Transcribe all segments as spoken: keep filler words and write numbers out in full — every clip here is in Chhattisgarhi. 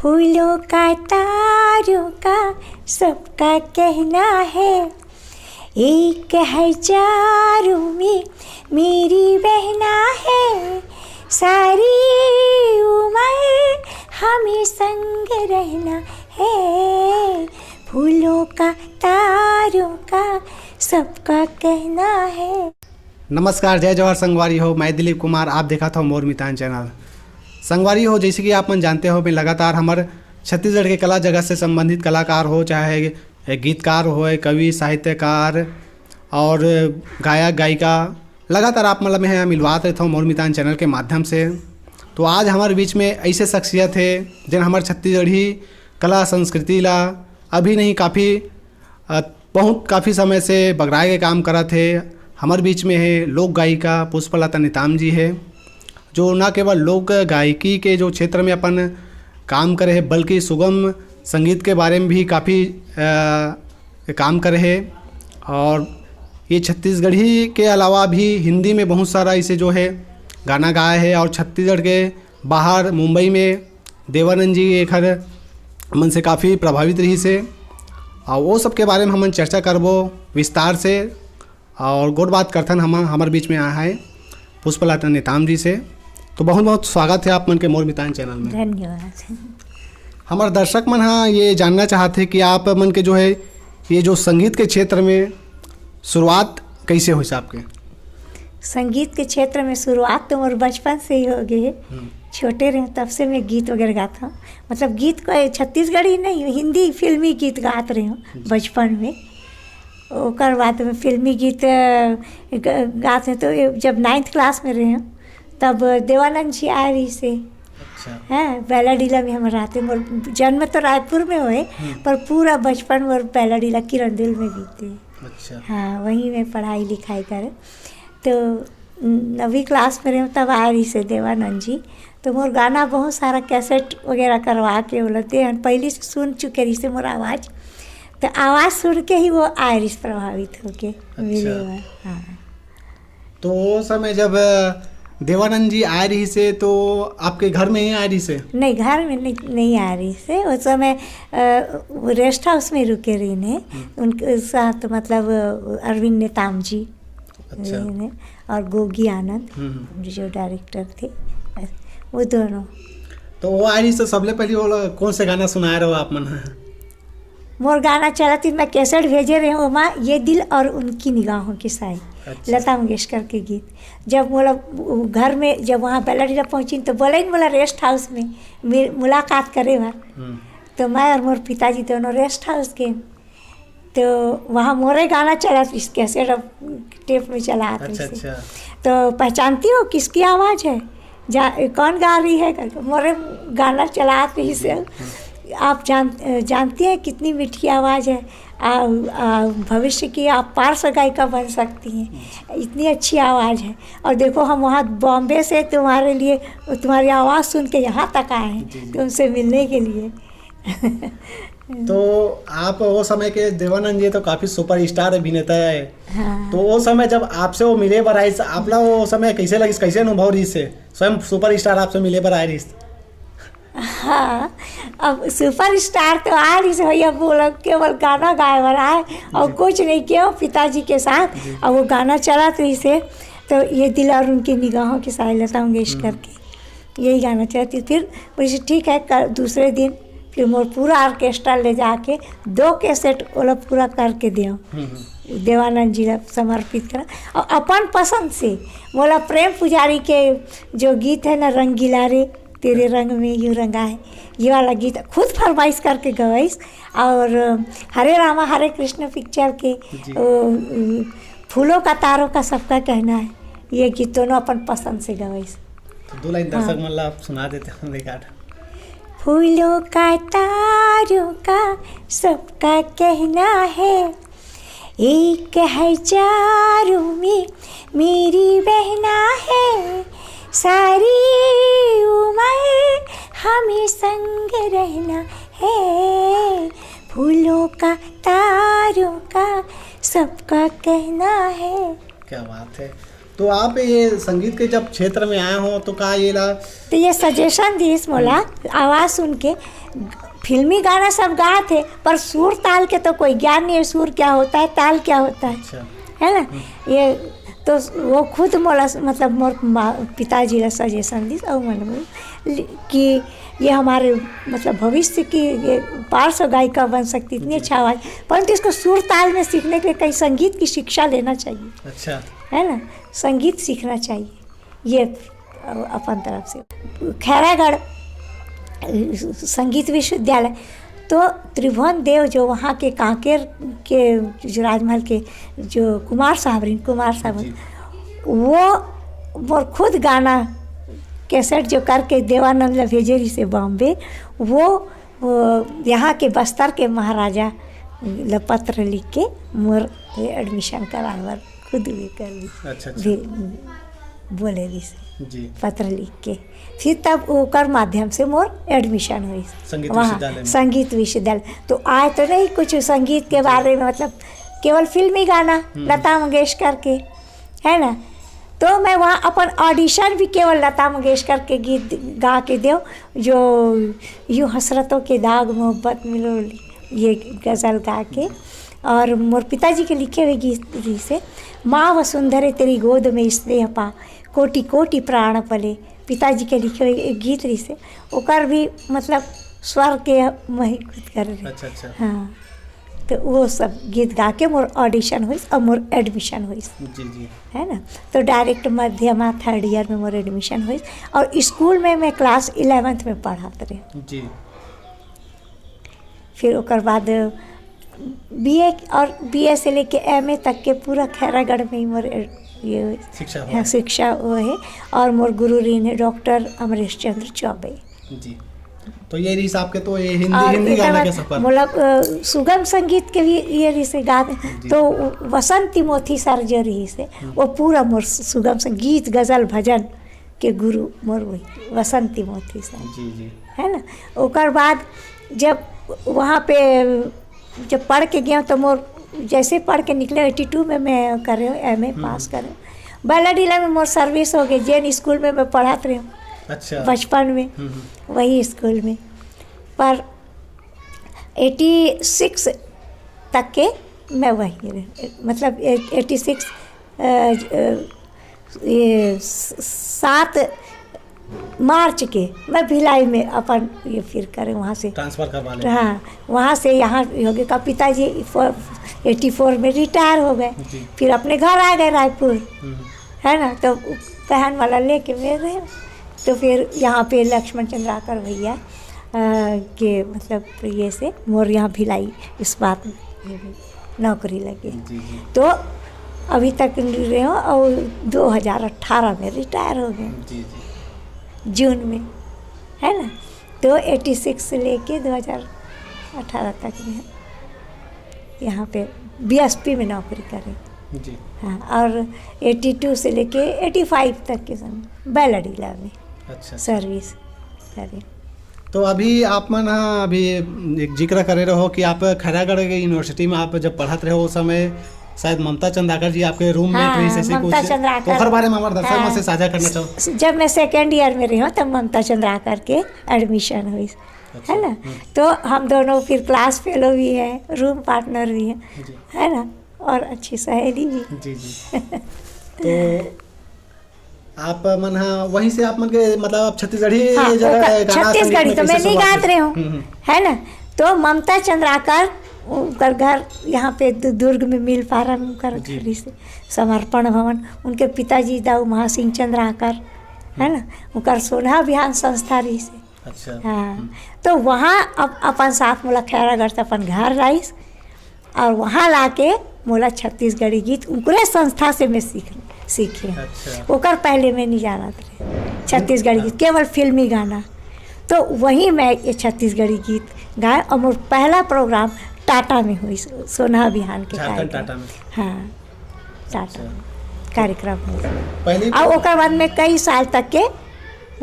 फूलों का, तारों का, सबका कहना है, एक हजारों में मेरी बहना है, सारी उम्र हमें संग रहना है। फूलों का, तारों का, सबका कहना है। नमस्कार, जय जोहार संगवारी हो, मैं दिलीप कुमार, आप देखत हो मोर मितान चैनल। संगवारी हो, जैसे कि आप मन जानते हो, मैं लगातार हमर छत्तीसगढ़ के कला जगत से संबंधित कलाकार हो, चाहे गीतकार होए, कवि, साहित्यकार और गायक, गायिका, लगातार आप मन ला मैं मिलवात रहता हूँ मोर मितान चैनल के माध्यम से। तो आज हमारे बीच में ऐसे शख्सियत है, जिन हमारे छत्तीसगढ़ी कला संस्कृति ला अभी नहीं काफ़ी, अ, बहुत काफ़ी समय से बगराए के काम करत है। हमारे बीच में है लोक गायिका पुष्पलता नेताम जी है, जो न केवल लोक गायकी के जो क्षेत्र में अपन काम करे है, बल्कि सुगम संगीत के बारे में भी काफ़ी, अ, काम करे है। और ये छत्तीसगढ़ी के अलावा भी हिंदी में बहुत सारा इसे जो है गाना गाया है, और छत्तीसगढ़ के बाहर मुंबई में देवानंद जी एखर मन से काफ़ी प्रभावित रहिस हे, और वो सब के बारे में हमन चर्चा करबो विस्तार से। और गोठ बात करथन, हम, हमर बीच में आए हैं पुष्पलता नेताम जी से। तो बहुत बहुत स्वागत है आप मन के मोर मितान चैनल में। धन्यवाद। हमर दर्शक मन हा ये जानना चाहत हे कि आप मन के जो है, ये जो संगीत के क्षेत्र में शुरुआत कैसे होइस आपके? संगीत के क्षेत्र में शुरुआत तो मोर बचपन से ही हो गई है। हम्म। छोटे रहे तब से मैं गीत वगैरह गाता हूँ। मतलब, गीत को छत्तीसगढ़ी नहीं, हिंदी फिल्मी गीत गात रहे हूँ जी। बचपन में। ओकर बाद में फिल्मी गीत, अ, ग-, गात रहे तो ये जब नाइन्थ क्लास में रहे हूँ, तब देवानंद जी आए रहिस हे। अच्छा। हाँ, बैलाडीला में हम रहते। मोर जन्म तो रायपुर में होए, हम्म। पर पूरा बचपन मोर बैलाडीला किरंदुल में बीते। अच्छा। हाँ, वहीं में पढ़ाई लिखाई करे। तो नवीं क्लास में रहे तब आए रहिस हे देवानंद जी, तो मोर गाना बहुत सारा कैसेट वगैरह करवा के वो लोग दे हन। पहले से सुन चुके रहिस हे मोर आवाज़, तो आवाज़ सुन के ही वो आए रहिस प्रभावित होके। अच्छा। मेरे ऊपर, हाँ। तो वो समय जब, अ, देवानंद जी आए रहिस हे, तो आपके घर में ही आए रहिस हे? नहीं, घर में नहीं, नहीं आए रहिस हे। उस समय, अ, वो रेस्ट हाउस में रुके रहिन हे। हम्म। उनके साथ, मतलब, अ, अरविंद नेताम जी अच्छा। रहिन हे और गोगी आनंद, हम्म, हम्म। जो डायरेक्टर थे, वो दोनों। तो वो आए रहिस हे, तो सबले पहले वो लोग कौन से गाना सुनाए रहो आप मन? मोर गाना चलत ही मैं कैसेट भेजे रहे हूँ, ओमा ये दिल और उनकी निगाहों की साई, अच्छा। लता मंगेशकर के गीत। जब मोला घर में, जब वहाँ बैलाडीला पहुँची तो बोले मोला रेस्ट हाउस में मिल-, मुलाकात करे बर। हम्म। तो मैं और मोर पिताजी दोनों रेस्ट हाउस गए। तो वहाँ मोरे गाना चलत रहिस, कैसेट अब टेप में चला अच्छा, रहिस हे। अच्छा। तो पहचानती हो किसकी आवाज़ है? जा, कौन गा रही है करके मोरे गाना चलात रहिस हे। आप जान, जानती हैं कितनी मीठी आवाज़ है, आ, आ, भविष्य की आप पार्श्व गायिका बन सकती हैं, इतनी अच्छी आवाज़ है। और देखो, हम वहाँ बॉम्बे से तुम्हारे लिए, तुम्हारी आवाज़ सुन के यहाँ तक आए हैं, जी, जी। तुमसे मिलने के लिए। तो आप वो समय के देवानंद जी तो काफ़ी सुपरस्टार अभिनेता है। हाँ। तो वो समय जब आपसे वो मिले बर आइस, आपला वो समय कैसे लगिस, कैसे अनुभव रहिस हे? स्वयं सुपरस्टार आपसे मिले बर आए रहिस। हाँ, अब सुपरस्टार तो आए रहिस भैया, बोला केवल गाना गाए बर आए और जी। कुछ नहीं किया, पिताजी के साथ। जी। और वो गाना चलत रहिस हे, तो ये दिल और उनकी निगाहों की साई, लता मंगेशकर हम्म। की। यही गाना चलत रहिस। फिर बोले, "ठीक है।" कल दूसरे दिन फिर मोर पूरा ऑर्केस्ट्रा ले जाके दो कैसेट ओला पूरा करके देव। हम्म, हम्म। देवानंद जी ला समर्पित करा। और अपन पसंद से मोला प्रेम पुजारी के जो गीत है ना, "रंगीला रे, तेरे रंग में यूं रंगा है", ये वाला गीत खुद फरमाइश करके गवाइस। और हरे रामा हरे कृष्ण पिक्चर के जी। वो, फूलों का तारों का सबका कहना है, ये गीत दोनों अपन पसंद से गवाइस। तो दो लाइन दर्शक हाँ। मन ला आप सुना देते हो, एक आध। फूलों का, तारों का सबका कहना है, एक हजारों में मेरी बहना है, सारी उम्र हमें संग रहना है। फूलों का, तारों का सबका कहना है। क्या बात है। तो आप ये संगीत के जब क्षेत्र में आए हो, तो का ये ला तो ये सजेशन दिस मोला, आवाज सुन के। फिल्मी गाना सब गात हे, पर सुर ताल के तो कोई ज्ञान नहीं है, सुर क्या होता है, ताल क्या होता है, अच्छा। है ना? ये तो वो खुद मोला, मतलब, मोर माँ, पिताजी ला सजेशन दिस, और मन में कि ये हमारे, मतलब, भविष्य की ये पार्श्व गायिका बन सकती, इतनी जी। अच्छा आवाज। परंतु इसको सुर ताल में सीखने के लिए कहीं संगीत की शिक्षा लेना चाहिए, अच्छा। है ना? संगीत सीखना चाहिए, ये अपन तरफ से। खैरागढ़ संगीत विश्वविद्यालय, तो त्रिभुवन देव जो वहाँ के कांकेर के, जो राजमहल के जो कुमार साहब रहिन, कुमार साहब, जी। वो मोर खुद गाना कैसेट जो करके देवानंद ला भेजे रहिसे बॉम्बे, वो, वो यहाँ के बस्तर के महाराजा ला पत्र लिख के मोर एडमिशन कराए बर खुद भी कर दी। अच्छा, अच्छा। भी बोले रहिसे जी। पत्र लिख के, फिर तब ओकर माध्यम से मोर एडमिशन हुई संगीत वहाँ विश्वविद्यालय में। संगीत विश्वविद्यालय। तो आए तो नहीं कुछ संगीत के जी। बारे में, मतलब, केवल फिल्मी गाना, हम्म। लता मंगेशकर के, है ना? तो मैं वहाँ अपन ऑडिशन भी केवल लता मंगेशकर के गीत गा के देव, जो यूं हसरतों के दाग मोहब्बत मिलो, ये गज़ल गा के। और मोर पिताजी के लिखे हुए गीत रहिसे, माँ वसुंधरे तेरी गोद में स्नेह पा, कोटि कोटि प्राण पले, पिताजी के लिखे हुए एक गीत रहिसे, ओकर भी, मतलब, स्वर के मही खुद कर रहे। अच्छा, अच्छा। हाँ, तो वो सब गीत गा के मोर ऑडिशन हुई और मोर एडमिशन हुई, जी, जी। है ना? तो डायरेक्ट मध्यमा थर्ड ईयर में मोर एडमिशन हुई और स्कूल में मैं क्लास इलेवेंथ में पढ़ात रहे। जी। फिर ओकर बाद बीए और बीए से लेके एमए तक के पूरा खैरागढ़ में ही मोर एड-, ये शिक्षा हुआ हाँ, है। शिक्षा वो है। और मोर गुरु रहिन है डॉक्टर अमरेश चंद्र चौबे। जी। तो ये रहिस आपके तो ये हिंदी, और हिंदी एकर गाना बाद के सफर। मोला, अ, सुगम संगीत के भी ये रहिसे गात, जी। तो वसंती मोती सर जो रहिसे, हम्म। वो पूरा मोर सुगम संगीत, गजल, भजन के गुरु मोर वही वसंती मोती सर। जी, जी। है ना? ओकर बाद जब वहाँ पे, जब पढ़ के गया तो मोर जैसे पढ़ के निकले, एटी टू में मैं करे हूँ, एमए हम्म। पास करे हूँ। बैलाडीला में मोर सर्विस हो गई, जेन स्कूल में मैं पढ़ात रहे हूँ अच्छा। बचपन में, हम्म, हम्म। वही स्कूल में। पर एटी सिक्स तक के मैं वहीं रहे, मतलब, ए-, एटी सिक्स, अ, अ, ये स-, सात मार्च के मैं भिलाई में अपन ये फिर करें, वहाँ से ट्रांसफर करवा लें। हाँ, वहाँ से यहाँ ये हो गया। का पिताजी फोर, एटी फोर में रिटायर हो गए, जी। फिर अपने घर आ गए रायपुर, हम्म। है ना? तो बहन वाला लेके मैं रहे, तो फिर यहाँ पे लक्ष्मण चंद्राकर भैया, अ, के, मतलब, ये से मोर यहाँ भिलाई इस्पात में नौकरी लगे। जी, जी। तो अभी तक रहे हो और दो हज़ार अठारह में रिटायर हो गए, जी, जी। जून में, है ना? तो एटी सिक्स से लेके दो हज़ार अठारह तक में यहाँ पे बीएसपी में नौकरी करें। जी। हाँ, और एटी टू से लेके एटी फ़ाइव तक के समय बैलाडीला में अच्छा। सर्विस करें। तो अभी आप मन ह अभी एक जिक्र करे रहो कि आप खैरागढ़ के यूनिवर्सिटी में आप जब पढ़त रहे, उस समय शायद ममता चंद्राकर जी आपके रूममेट हाँ, रही, ऐसे ममता कुछ। चंद्राकर। तो ओकर बारे में हमारे दर्शक हाँ। मन से साझा करना चाहो। जब मैं सेकेंड ईयर में रही हूँ, तब ममता चंद्राकर के एडमिशन हुई, अच्छा। है ना? हम्म। तो हम दोनों फिर क्लास फेलो भी है, रूम पार्टनर भी है, जी। है ना? और अच्छी सहेली भी। जी, जी। तो आप मन हा वहीं से आप मन के, मतलब, आप छत्तीसगढ़ी हाँ, जगह ओकर-, गाना छत्तीसगढ़ी संगीत में तो मैं कैसे नहीं शुरुआत गात हुई? रहे हूँ, हम्म, हम्म। है ना? तो ममता चंद्राकर, उनकर घर यहाँ पे दु-, दुर्ग में मिल फारम, उनकर जी। घर से समर्पण भवन, उनके पिताजी दाऊ महासिंह चंद्राकर, है ना? उनकर सोना अभियान संस्था रही से। अच्छा। हाँ। हम्म। तो वहाँ अप-, अपन साथ मोला खैरागढ़ से अपन घर लाइस और वहाँ लाके मोला छत्तीसगढ़ी गीत उनकरे संस्था से मैं सीख, सीखे। अच्छा। ओकर पहले मैं नहीं जानत रहे छत्तीसगढ़ी गीत, केवल फिल्मी गाना। तो वहीं मैं ये छत्तीसगढ़ी गीत गाए और मोर पहला प्रोग्राम टाटा में हुई, सोना अभियान के झारखंड कार्यक्रम। टाटा में। हाँ, टाटा अच्छा। में कार्यक्रम हुई। पहली और ओकर बाद में कई साल तक के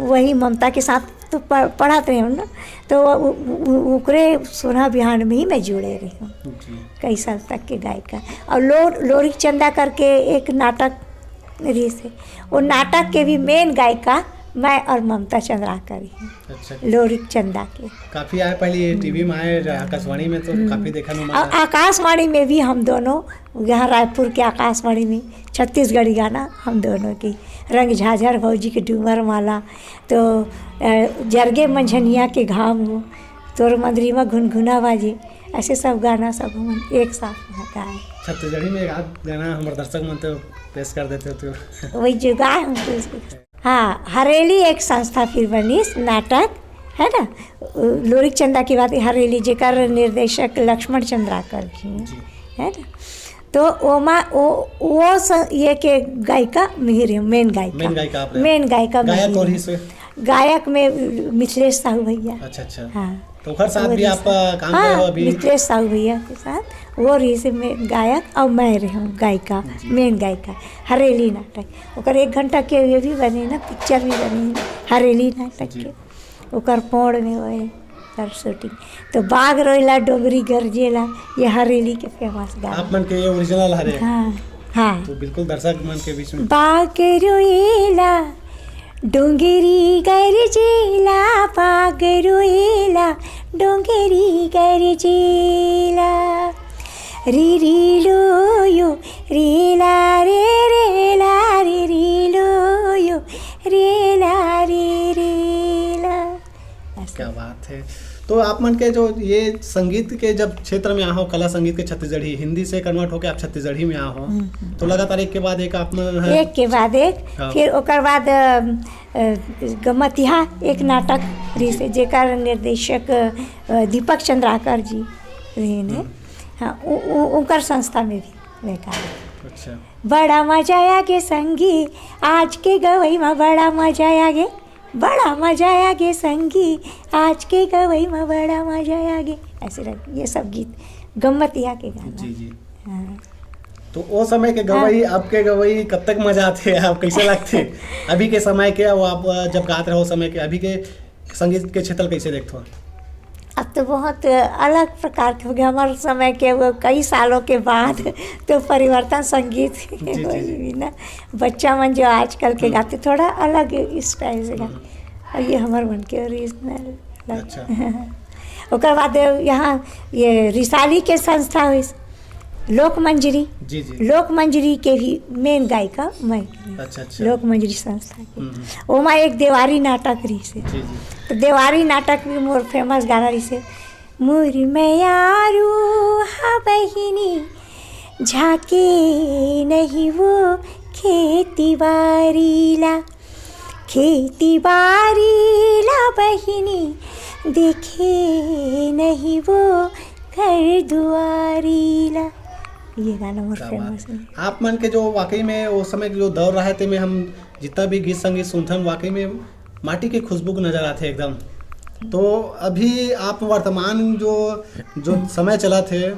वही ममता के साथ तो प-, पढ़त रहे हूँ ना, तो उ-, उ-, उ-, ओकरे सोना अभियान में ही मैं जुड़े रही हूँ जी। कई साल तक के गायिका। और लो-, लोरिक चंदा करके एक नाटक रहिस हे। वो नाटक के भी मेन गायिका मैं और ममता चंद्राकर ही, अच्छा। लोरिक चंदा के। काफी आए पहले ये टीवी में आए, आकाशवाणी में तो हम्म। काफी देखने में और मिला। आकाशवाणी में भी हम दोनों, यहाँ रायपुर के आकाशवाणी में छत्तीसगढ़ी गाना हम दोनों की, रंग झाझर भौजी के डूमर माला, तो अ, जरगे मंझनिया के घाम हो, तोर मंदरी में घुनघुना बाजे, ऐसे सब गाना सब हम एक साथ में गाए। छत्तीसगढ़ी में एक आध गाना हमारे दर्शक मन तो पेश कर देते हो तो। वही जो गाए हम तो उसको। हाँ, हरेली एक संस्था फिर बनिस नाटक, है ना, लोरिक चंदा की बात, हरेली जेकर निर्देशक लक्ष्मण चंद्राकर जी हैं, जी। है ना। तो ओमा वो, वो स-, ये के गायिका मिहिर है, मेन गायिका। मेन गायिका आप रहे। मेन गायिका गायक मिहिर कौन है। ही से? गायक में मिथिलेश साहू भैया। अच्छा, अच्छा। हाँ। तो ओकर साथ वो भी रही आप, से। अ, काम हाँ, करे हो अभी? मिथिलेश साहू भैया के साथ वो रही से में गायक और मैं रही हूँ गायिका, जी। मेन गायिका, हरेली नाटक। ओकर एक घंटा के ये भी बने ना, पिक्चर भी बने ना, हरेली नाटक जी। के। ओकर पोड़ में होए, ओकर शूटिंग। तो बाग रोएला, डोंगरी गरजेला, ये हरेली के फेमस गाना। आप मन के ये ओरिजिनल हरे। हाँ, हाँ। तो बिल्कुल दर्शक मन के बीच में। बाग रोएला, डोंगरी गरजेला, बाग रोएला, डोंगरी गरजेला। री री लो यो, रेला रे रेला, री री लो यो, रेला रे रेला। ऐसे। क्या बात है। तो आप मन के जो ये संगीत के जब क्षेत्र में आहो, कला संगीत के छत्तीसगढ़ी, हिंदी से कन्वर्ट होके आप छत्तीसगढ़ी में आहो, हम्म, हम्म। तो लगातार एक के बाद एक आप मन ह-, एक के बाद एक, हाँ। फिर ओकर बाद, अ, अ, गमतिहा एक नाटक रही से, जी। जेकर निर्देशक, अ, दीपक चंद्राकर जी रहे ने। हम्म। हाँ, उ-, उ-, उनकर संस्था में भी मैं गाए। अच्छा। बड़ा मजा आ गे संगी, आज के गवई में बड़ा मजा आ गे, बड़ा मजा आ गे संगी, आज के गवई में बड़ा मजा आ गे। ऐसे रह-, ये सब गीत गम्मतिया के गाना। जी, जी। हाँ। तो वो समय के हाँ। गवई, अब के गवई कब तक मजा आथे, आप कैसे लगथे? अभी के समय के, वो आप, अ, जब गात रहे, वो समय के, अभी के संगीत के क्षेत्र कैसे देखथो? अब तो बहुत अलग प्रकार के हो गया। हमारे समय के वो कई सालों के बाद तो परिवर्तन संगीत जी, जी, जी। वही ना, बच्चा मन जो आजकल के हम्म। गाते, थोड़ा अलग स्टाइल से गाते। हम्म। और ये हमारे मन के ओरिजिनल लग-, अच्छा। ओकर बाद यहाँ ये रिसाली के संस्था हुई, लोक मंजरी। जी, जी। लोक मंजरी के भी मेन गायिका मैं। अच्छा, अच्छा। लोक मंजरी संस्था के। हम्म, हम्म। ओमा एक देवारी नाटक रही से। जी, जी। तो देवारी नाटक भी मोर फेमस गाना रही से, मोर मयारू हा बहिनी, झाके नहीं वो खेती बारी ला, खेती बारी ला बहिनी, देखे नहीं वो घर दुआरी ला। ये गाना मोर क्या बात। फेमस है। आप मन के जो वाकई में वो समय के जो दौर रहा है, ते में हम जितना भी गीत संगीत सुनथन, वाकई में माटी के खुशबू नजर आथे एकदम। तो अभी आप वर्तमान जो, जो समय चलत हे,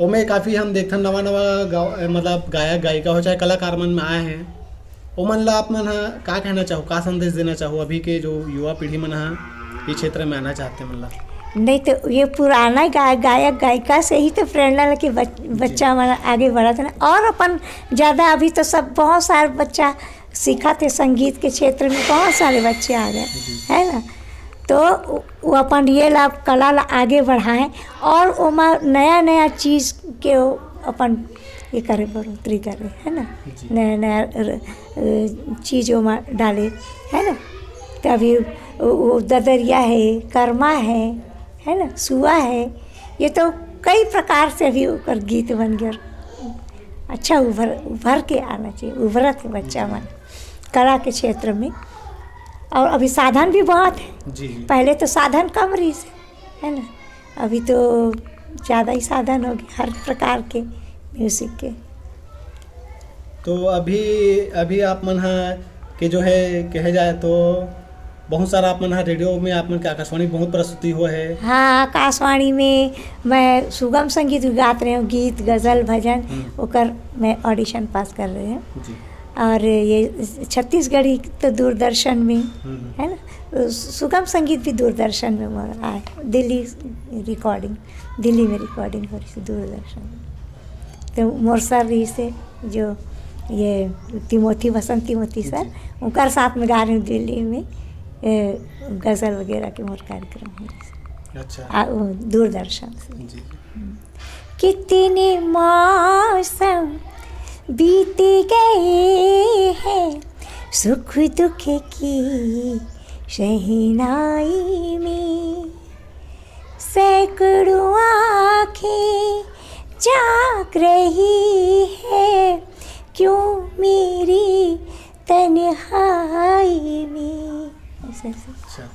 ओमे काफ़ी हम देखथन नवा-नवा गाव-, मतलब गायक गायिका हो चाहे कलाकार मन में आए हैं, ओमन ला आप मन ह का कहना चाहो, का संदेश देना चाहो अभी के जो युवा पीढ़ी मन ह ये क्षेत्र में आना चाहते मन ला? नहीं तो ये पुराना गा-, गायक गायिका से ही तो प्रेरणा लेके बच-, जी। बच्चा मन आगे बढ़त है ना। और अपन ज़्यादा अभी तो सब बहुत सारे बच्चा सीखत हे संगीत के क्षेत्र में, बहुत सारे बच्चे आ गए, जी। है ना? तो वो अपन ये ला, कला ला आगे बढ़ाएं और ओमा नया नया चीज़ के वो अपन ये करे बढ़ोतरी करे, है ना? जी। नया नया र-, र-, चीज़ ओमा डाले, है ना? तो अभी वो, वो ददरिया है, करमा है, है ना? सुआ है, ये तो कई प्रकार से अभी ओकर गीत बन गया। अच्छा उभर, उभर के आना चाहिए, उभरत है बच्चा जी। मन कला के क्षेत्र में। और अभी साधन भी बहुत है। जी, जी। पहले तो साधन कम रही से, है ना? अभी तो ज़्यादा ही साधन हो गए हर प्रकार के म्यूजिक के। तो अभी, अभी आप मन ह के जो है कहे जाए तो बहुत सारा आप मन ह रेडियो में, आप मन के आकाशवाणी बहुत प्रस्तुति हुआ है। हाँ, आकाशवाणी में मैं सुगम संगीत गात रहे हूँ, गीत, गज़ल, भजन, हम्म। ओकर मैं ऑडिशन पास कर रहे हूँ। जी। और ये छत्तीसगढ़ी तो दूरदर्शन में, हम्म। है ना, सुगम संगीत भी दूरदर्शन में मोर आए, दिल्ली रिकॉर्डिंग, दिल्ली में रिकॉर्डिंग हो रही थी दूरदर्शन में। तो मोर सर रही से जो ये तिमोथी, वसंत तिमोथी सर, जी। उनकर साथ में गा रही हूँ दिल्ली में, ए, गजल वगैरह के मोर कार्यक्रम है। अच्छा। आ, वो दूरदर्शन से। जी। कितने मौसम बीत गए हैं सुख दुख की शहनाई में, सैकड़ों आंखें जाग रही है क्यों मेरी तन्हाई में। ऐसे, ऐसे। अच्छा।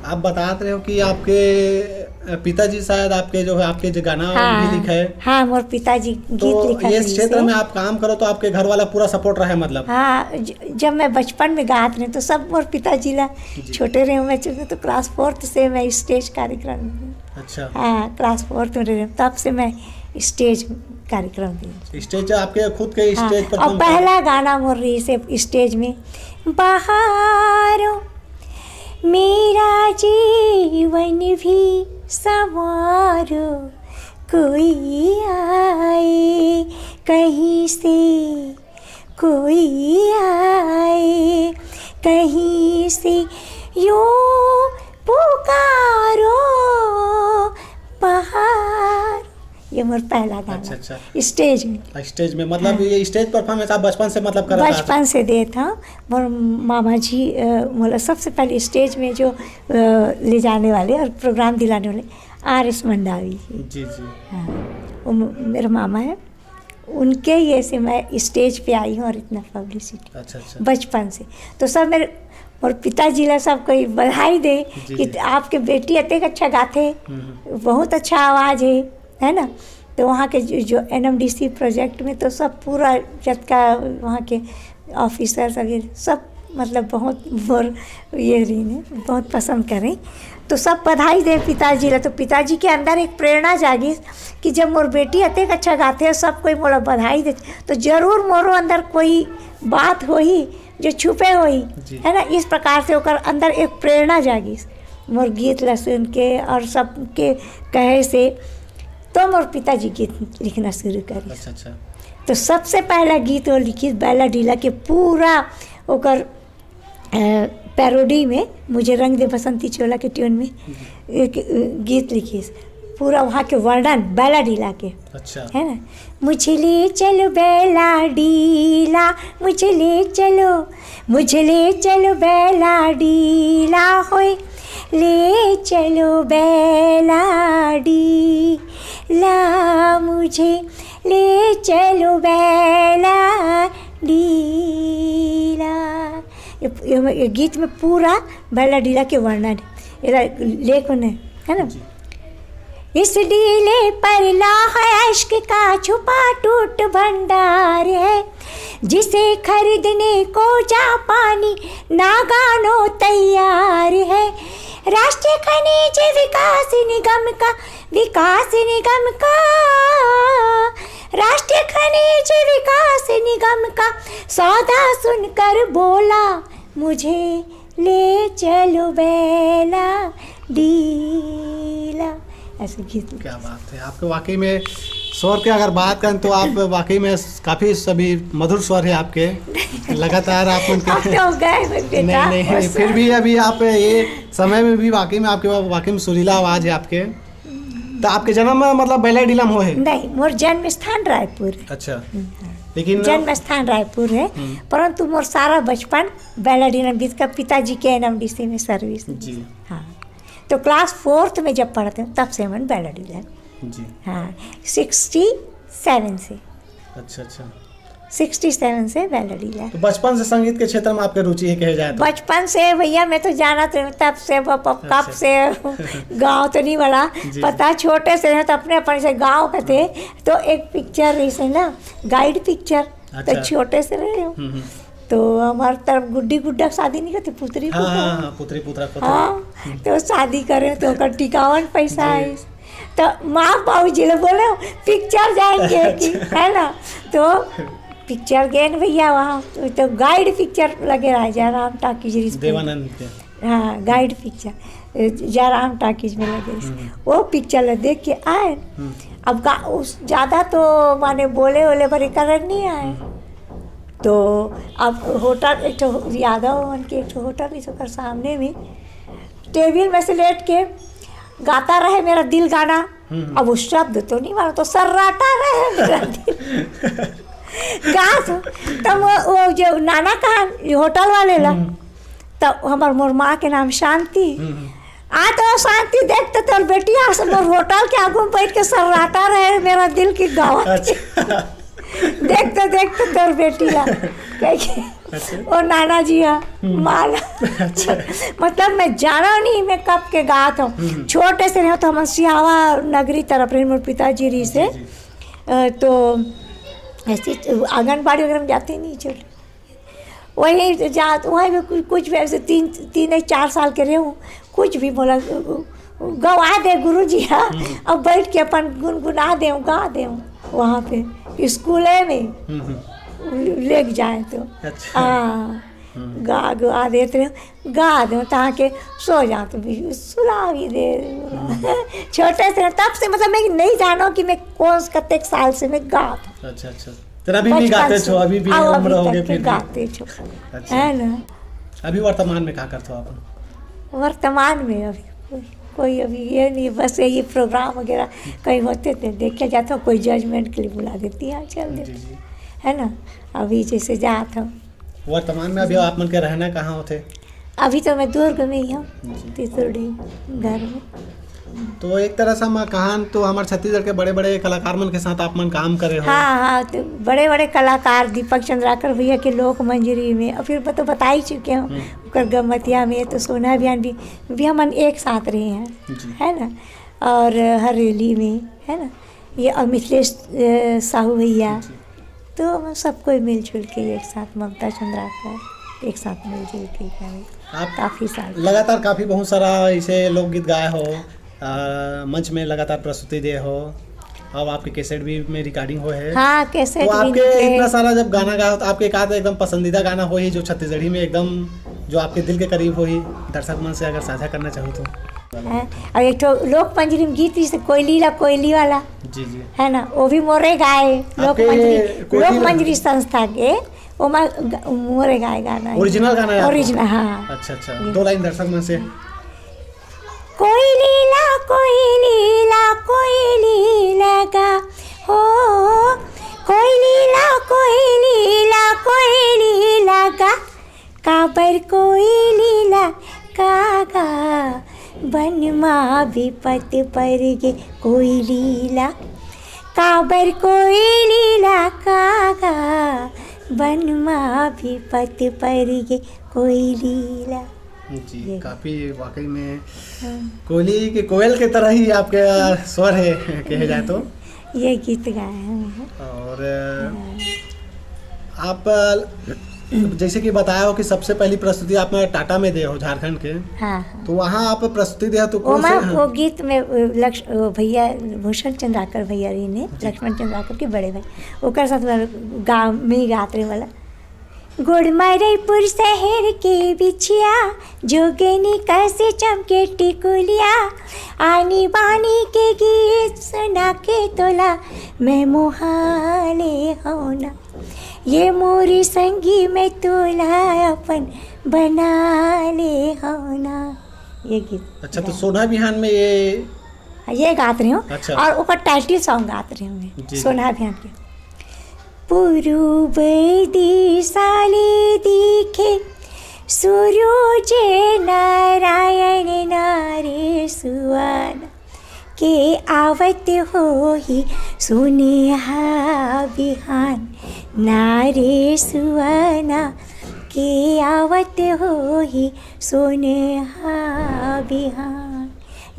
आप बतात रहे हो कि आपके, अ, पिताजी शायद आपके जो है, आपके जो गाना हाँ, भी लिखा है। हाँ, मोर पिताजी गीत तो लिखा ये है क्षेत्र इसे। में आप काम करो तो आपके घर वाला पूरा सपोर्ट रहा है, मतलब? हाँ, ज-, जब मैं बचपन में गात रहे तो सब मोर पिताजी ला, जी। छोटे रहे मैं, चूंकि तो क्लास फोर्थ से मैं स्टेज कार्यक्रम, अच्छा। हाँ, क्लास फोर्थ में रहे, तब से मैं स्टेज कार्यक्रम दी। स्टेज आपके खुद के हाँ, स्टेज पर और पहला गाना मोर रही से स्टेज में, बहारों मेरा जीवन भी संवारो, कोई आए कहीं से, कोई आए कहीं से, यूं पुकारो बहार। ये मोर पहला गाना। अच्छा, अच्छा। स्टेज में। स्टेज में, मतलब हाँ। ये स्टेज परफॉर्मेंस आप बचपन से, मतलब, करत आत? बचपन से देत हूँ। मोर मामा जी, अ, मोला सबसे पहले स्टेज में जो, अ, ले जाने वाले और प्रोग्राम दिलाने वाले आर एस मंडावी जी। जी, जी। हाँ, वो म-, मेरे मामा है, उनके ये से मैं स्टेज पे आई हूँ और इतना पब्लिसिटी। अच्छा, अच्छा। बचपन से। तो सब मेरे, और पिताजी ला सब कोई बधाई दे जी, कि जी। आपके बेटी अतेक अच्छा गाथे, हम्म, हम्म। बहुत अच्छा आवाज़ है, है ना? तो वहाँ के जो, जो N M D C project में तो सब पूरा जतका वहाँ के ऑफिसर वगैरह सब, मतलब, बहुत मोर ये रही ने, बहुत पसंद करें। तो सब बधाई दे पिताजी ला। तो पिताजी के अंदर एक प्रेरणा जागिस कि जब मोर बेटी अतेक अच्छा गाथे, सब कोई मोला बधाई दे, तो जरूर मोरो अंदर कोई बात होही जो छुपे होही, जी। है ना? इस प्रकार से ओकर अंदर एक प्रेरणना जागिस मोर गीत ला सुन के और सबके कहे से, तो मोर पिताजी गीत लिखना शुरू करिस। अच्छा, अच्छा। तो सबसे पहला गीत वो लिखिस बैला डीला के, पूरा ओकर, अ, पैरोडी में, मुझे रंग दे बसंती चोला के ट्यून में जी। एक, अ, गीत लिखिस, पूरा वहाँ के वर्णन बैला डीला के। अच्छा। है ना? मुझे ले चलो बैला डीला, मुझे ले चलो, मुझे ले चलो बैला डीला होए, ले चलो बैला डीला, मुझे ले चलो बैला डीला। ये, ये, ये गीत में पूरा बैला डीला के वर्णन है, ये ला-, लेख में, है ना? जी। इस डीले पर लाह अश्क का छुपा टूट भंडार है, जिसे खरीदने को जापानी नागानो तैयार है। राष्ट्रीय खनिज विकास निगम का, विकास निगम का, राष्ट्रीय खनिज विकास निगम का सौदा सुनकर बोला, मुझे ले चलो बैला डीला। ऐसे गीत। क्या बात है, आपके वाकई में स्वर की अगर बात करें तो आप वाकई में काफ़ी सभी मधुर स्वर है आपके, लगातार आप उनके आप तो गए हुए बेटा। नहीं, नहीं, फिर भी अभी आप ये समय में भी वाकई में आपके वाकई में सुरीला आवाज़ है आपके। तो आपके जन्म, मतलब, बैला डीला में हो है? नहीं, मोर जन्म स्थान रायपुर है। अच्छा। हम्म। लेकिन जन्म स्थान रायपुर है, हम्म। परंतु मोर सारा बचपन बैला डीला बीत का, पिताजी के एन एम डी सी में सर्विस है। जी। हाँ, तो क्लास फोर्थ में जब पढ़ते हैं तब से हमन बैला डीला। जी। हाँ, सिक्सटी सेवन से। अच्छा, अच्छा। सिक्सटी सेवन से बैला डीला। तो बचपन से संगीत के क्षेत्र में आपके रुचि है, कहे जाए तो? बचपन से भैया, मैं तो जानत रहे तब से, ब-, ब-, कब अच्छा। से गाँव तो नहीं बड़ा जी। पता, छोटे से रहे तो अपने अपन से गाँव के थे। तो एक पिक्चर रही से ना, गाइड पिक्चर, तो अच्छा। छोटे से रहे हो। हम्म, हम्म। तो हमारे तरफ गुड्डी गुड्डा शादी नहीं करते, पुतरी हाँ, पुतरा। हाँ, हाँ, पुतरी पुतरा को तो। हाँ, हम्म। तो शादी करे तो ओकर टिकावन पैसा जी। आइस। तो माँ बाबूजी ले बोले, "पिक्चर जाएंगे कि," अच्छा। है ना? तो पिक्चर गए न भैया वहाँ, तो गाइड पिक्चर लगे रहा, जयराम टॉकीज रिश्ते। देवानंद के। हाँ, गाइड पिक्चर, ए, जयराम टॉकीज में लगे रही। हम्म। वो पिक्चर ला देख के आए। हम्म। अब गा-, उस, ज्यादा तो माने बोले वोले भरे करन नहीं आए। हम्म। तो अब होटल, एक ठो यादव मन के एक ठो होटल रहिस, ओकर सामने में टेबल में से लेट के गाता रहे मेरा दिल गाना। हम्म। अब वो शब्द तो नहीं मानो, तो सर्राटा रहे मेरा दिल। गा तो, तब वो, वो जो नाना कहा होटल वाले ला, हम्म। तब हमर, मोर माँ के नाम शांति। हम्म। आ तो शांति, देख तो तोर बेटी आज मोर होटल के आगू में बैठ के सर्राटा रहे मेरा दिल की गावत। अच्छा। देख तो, देख तो तोर बेटी ला। कह के, अच्छा। ओ नाना जी हा, हम्म। माला। अच्छा। मतलब मैं जाना नहीं, मैं कब के गात हूँ। हम्म। छोटे से रहे तो हम सिहावा नगरी तरफ रहे, मोर पिताजी रही से। जी, जी। अ, तो ऐसे आंगनबाड़ी वगैरह में जाते नहीं, चलो। वही जात, वहीं भी कुछ, कुछ भी ऐसे तीन, तीन या चार साल के रहे हूँ, कुछ भी बोला, गवा दे गुरु जी, हाँ। हम्म। अब बैठ के अपन गुनगुना दे, गा दे वहाँ पे स्कूले में। हम्म, हम्म। ले जाए तो। अच्छा। हाँ। हम्म। गा, गा देते रहे, गा दे, ताकि सो जाते भी, सुला भी दे। हम्म। छोटे से, तब से मतलब मैं नहीं जानो कि मैं कौन, कतेक साल से मैं गा। अच्छा, अच्छा। तेरा अभी भी बचपन गाते से। छो, अभी भी आओ, उम्र अभी हो तक गई के फिर भी? गाते छो। अच्छा। है ना? अभी वर्तमान में का करथो आप? वर्तमान में अभी कोई, कोई अभी ये नहीं, बस यही प्रोग्राम वगैरह कहीं होते थे, देखे जाता, कोई जजमेंट के लिए बुला देती है, चल जी, देते। जी। है ना? अभी जैसे जात हम। वर्तमान में अभी आप मन के रहना कहाँ होथे? अभी तो मैं दुर्ग में ही हूँ, जी। तीसुरडी घर में। तो एक तरह से हम कहान तो हमर छत्तीसगढ़ के बड़े-बड़े कलाकार मन के साथ आप मन काम करे हो। हाँ, हाँ, तो बड़े-बड़े कलाकार दीपक चंद्राकर भैया के लोक मंजरी में, और फिर मैं तो बता ही चुके हूँ, हम्म। ओकर गमतिया में, तो सोना अभियान भी, भी हमन एक साथ रहे हैं, जी। है ना? और हरेली में, है ना? ये और मिथिलेश, अ, साहू भैया, जी। तो हम सब कोई मिलजुल के एक साथ, ममता चंद्राकर, एक साथ मिलजुल के गाए। आप काफी साल। लगातार काफी बहुत सारा ऐसे लोकगीत गाए हो, अ, मंच में लगातार प्रस्तुति दे हो, अब आपके कैसेट भी में रिकॉर्डिंग हो है। हाँ, कैसेट तो भी आपके निकले इतना हैं। सारा जब गाना गाए हो, तो आपके एक आध एकदम पसंदीदा गाना हो ही जो छत्तीसगढ़ी में एकदम, जो आपके दिल के करीब हो ही, दर्शक मन से अगर साझा करना चाहो तो? हैं? और एक ठो लोक मंजरी में गीत, जैसे कोयली ला कोयली वाला, जी, जी। है ना, वो भी मोरे गाए, लोक आपके मंजरी, कोयली लोक ला- मंजरी संस्था के, वो मा-, ग-, मोरे गाए गाना है। ओरिजिनल गाना है आपको? ओरिजिनल, हाँ। अच्छा, अच्छा। जी। दो लाइन दर्शक मन से। कोयली ला, कोयली ला, कोयली लगा, हो, कोयली ला, कोयली ला, कोयली लगा, काबर कोयली ला कागा, बन मा बिपत पर गे कोयली ला, काबर कोयली ला कागा, बन मा बिपत पर गे कोयली ला। जी, ये। काफी वाकई में हाँ। कोयली के, कोयल के तरह ही आपके, आ, स्वर है, कहे जाए तो। ये गीत गाए हैं। और, आ, हाँ। आप, आ, जैसे कि बताया हो कि सबसे पहली प्रस्तुति आपने टाटा में दे हो, झारखंड के। हाँ, हाँ। तो वहाँ आप प्रस्तुति दे हो तो कौन ओमा, से, हाँ। वो गीत में, अ, लक्ष-, वो भैया, भूषण चंद्राकर भैया रही ने, जी। लक्ष्मण चंद्राकर के बड़े भाई, ओकर साथ वाला गाँव में ही गात रहे वाला। गोड़ मारैपुर शहर के बिछिया, जोगनी कस चमके टिकुलिया, आनी बानी के गीत सुना के तोला, मैं मोहाले हौं ना। ये मोरी संगी मैं तोला अपन बना ले हौं ना। ये गीत। अच्छा, तो सोना बिहान में ये ये गात रही हूँ। अच्छा। और ओकर टाइटल सॉन्ग गात रही हूँ मैं, जी, जी। सोना बिहान के। पूरुब दिशा ले दिखे सूरज नारायण, नारे सुहाना के आवत होही सोनेहा बिहान, नारे सुहाना के आवत होही सोनेहा बिहान।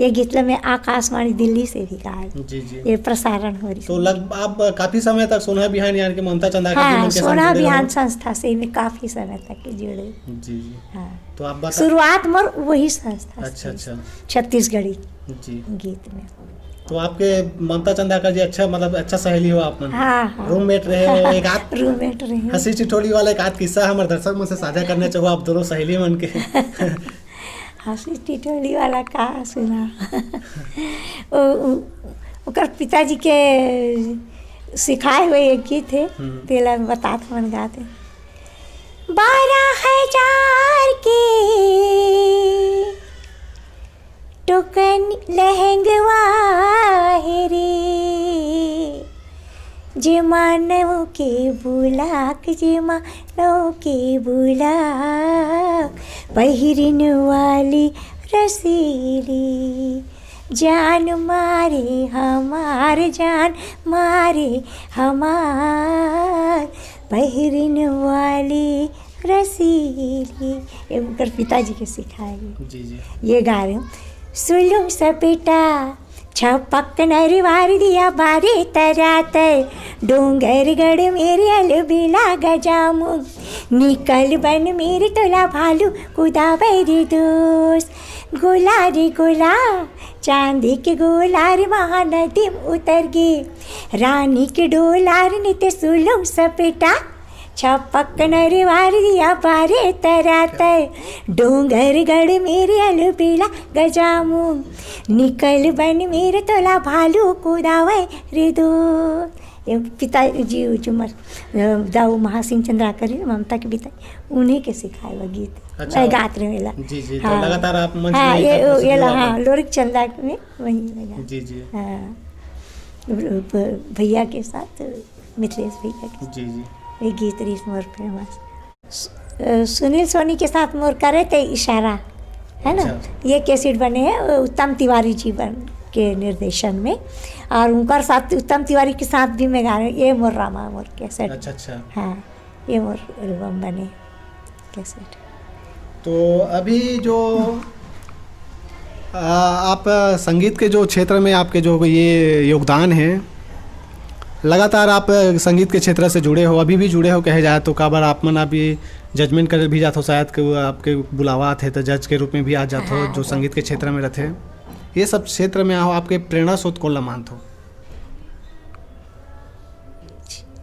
ये गीत ला मैं आकाशवाणी दिल्ली से भी गाए। जी, जी। ये प्रसारण हो रही तो है। लग-, आप काफी समय तक सोना बिहान यानी कि ममता चंद्राकर जी हाँ, मन के साथ सोना जुड़े बिहान हो। संस्था से मैं काफी समय तक के जुड़े। जी, जी। हाँ। तो आप बता- शुरुआत मोर वही संस्था से अच्छा, हुई, अच्छा। छत्तीसगढ़ी जी। गीत में। तो आपके ममता चंद्राकर जी अच्छा, मतलब अच्छा सहेली हो आप मन? हाँ, हाँ। रूममेट रहे हो, एक आध रूममेट रहे। हंसी ठिठोली वाला एक आध किस्सा हमारे दर्शक मन से साझा करना चाहो आप दोनों सहेली मन के? हंसी ठिठोली वाला का सुना? ओ, ओ, ओकर पिताजी के सिखाए हुए एक गीत है, हम्म। तेला बतात मन गाते। बारह हजार के टोकन लहंगवा हे रे, जेमा नव के बुलाक, जेमा नव के बुलाक, पहिरिन वाली रसीली, जान मारे हमार, जान मारे हमार, पहिरिन वाली रसीली। ये उनकर पिताजी के सिखाए। जी, जी। ये गा रहे हूँ। सुलुंग सपेटा छपक नरिवार दिया बारे तरातर, डोंगरगढ़ मेरे अलबेला गजामुख, निकल बन मेरे तोला भालू कुदावै रे दोस्त। गोला रे गोला, चांदी के गोला रे महानदी म उतर गे, रानी के डोला रे नित सुलुंग सपेटा, छपक नरिवार दिया बारे तरातर, डोंगरगढ़ मेरे अलबेला गजामुख, निकल बन मेरे तोला भालू कुदावै रे दोस्त। ये पिताजी जो मर-, दाऊ महासिंह चंद्राकर जी, ममता के पिता, उन्हीं के सिखाए वो गीत। अच्छा। मैं गात रहे वेला। जी, जी, तो हाँ। लगातार आप मंच हाँ, में ये, गाते हो, ये ला, शुरुआत हाँ, में? लोरिक चंदा में वही मैं गात। जी, जी। हाँ। ब-, ब-, भैया के साथ, मिथिलेश भैया के जी, जी। ये गीत रहिस मोर फेमस। सु-, अ, सुनील सोनी के साथ मोर करे ते इशारा, है ना? अच्छा। ये कैसेट बने हैं, अ, उत्तम तिवारी जी बन के निर्देशन में, और उनकर साथ, उत्तम तिवारी के साथ भी मैं गा रही हूँ, ये मोर रामा मोर कैसेट। अच्छा, अच्छा। हाँ, ये मोर एल्बम बने कैसेट। तो अभी जो, आ, आप संगीत के जो क्षेत्र में आपके जो ये योगदान है, लगातार आप संगीत के क्षेत्र से जुड़े हो, अभी भी जुड़े हो कहे जाए तो, काबर आप मन अभी जजमेंट करे भी जात हो, शायद कि वो आपके बुलावा आथे तो जज के रूप में भी आ जात हो, हाँ, जो हाँ। संगीत के क्षेत्र में रहते हैं, ये सब क्षेत्र में आओ, आपके प्रेरणा स्रोत कौन ला मानत हो?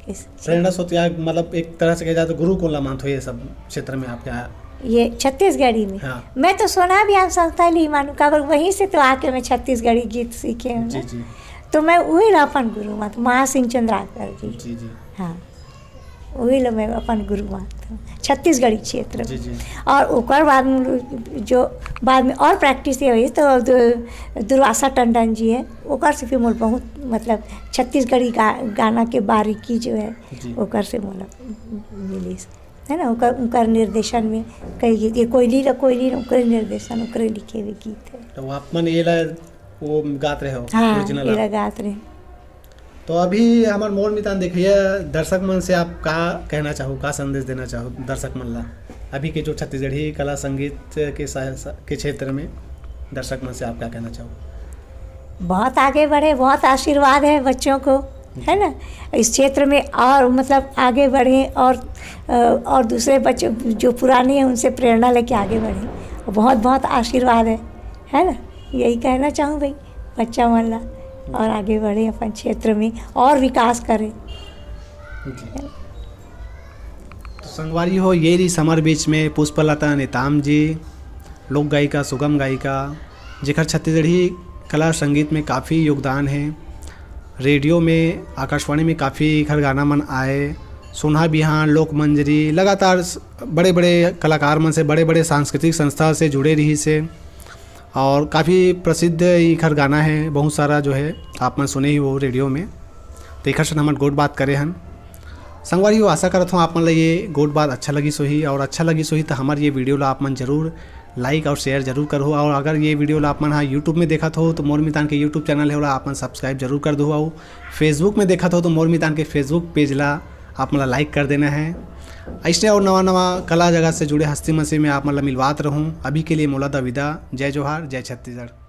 इस प्रेरणा स्रोत या मतलब एक तरह से कहे जाए तो गुरु कौन ला मानत हो ये सब क्षेत्र में आपके? ये छत्तीसगढ़ी में? हाँ। मैं तो सोना अभियान संस्था ली मानू, काबर वहीं से तो आके मैं छत्तीसगढ़ी गीत सीखे हूँ जी, ना। जी। तो मैं वही ला अपन गुरु मानत, महासिंह चंद्राकर जी। जी, जी। हाँ, वही ला मैं अपन गुरु मानत हूँ छत्तीसगढ़ी क्षेत्र में। जी, जी। और ओकर बाद में जो बाद में और प्रैक्टिस ये हुई तो दु-, दुर्वासा टंडन जी है, ओकर से फिर मोर बहुत मतलब छत्तीसगढ़ी गा-, गाना के बारीकी जो है जी। ओकर से मोला मिलिस, है ना? ओकर, ओकर निर्देशन में कई गीत, ये कोयली ला कोयली ना, ओकरे निर्देशन, ओकरे लिखे हुए गीत है। तो आप मन ये ला वो गात रहे हो, हाँ, ओरिजिनल ये आप? ला गात रहे। तो अभी हमार मोर मितान देखिए, दर्शक मन से आप का कहना चाहो, का संदेश देना चाहो दर्शक मन ला, अभी के जो छत्तीसगढ़ी कला संगीत के सा-, सा-, के क्षेत्र में दर्शक मन से आप क्या कहना चाहो? बहुत आगे बढ़े, बहुत आशीर्वाद है बच्चों को, है ना, इस क्षेत्र में और मतलब आगे बढ़े और, अ, और दूसरे बच्चों जो पुराने हैं उनसे प्रेरणा लेके आगे बढ़े। बहुत बहुत आशीर्वाद है, है ना, यही कहना चाहूँ भाई बच्चा मन ला, और आगे बढ़े अपन क्षेत्र में और विकास करें। जी। तो संगवारी हो, ये रही हमर बीच में पुष्पलता नेताम जी, लोक गायिका, सुगम गायिका, जेकर छत्तीसगढ़ी कला संगीत में काफ़ी योगदान है। रेडियो में, आकाशवाणी में काफ़ी एकर गाना मन आए, सोनहा बिहान, लोक मंजरी, लगातार स-, बड़े-बड़े कलाकार मन से, बड़े-बड़े सांस्कृतिक संस्था से जुड़े रहिस हे। और काफ़ी प्रसिद्ध एखर गाना है, बहुत सारा जो है आप मन सुने ही हो रेडियो में। तो एखर से हमन गोठ बात करे हन। संगवारी हो, आशा करत हूँ आप मन ला ये गोठ बात अच्छा लगिस होही, और अच्छा लगिस होही तो हमार ये वीडियो ला आप मन जरूर लाइक और शेयर जरूर करहु। और अगर ये वीडियो ला आप मन हा YouTube में देखत हो तो मोर मितान के YouTube चैनल है, ओला आप मन सब्सक्राइब जरूर कर दो। और Facebook में देखत हो तो मोर मितान के Facebook पेज ला आप मन ला लाइक कर देना है। ऐसने और नवा नवा कला जगत से जुड़े हस्ती मन से मैं आप मन ला मिलवात रहूँ। अभी के लिए मोला दा विदा। जय जोहार, जय छत्तीसगढ़।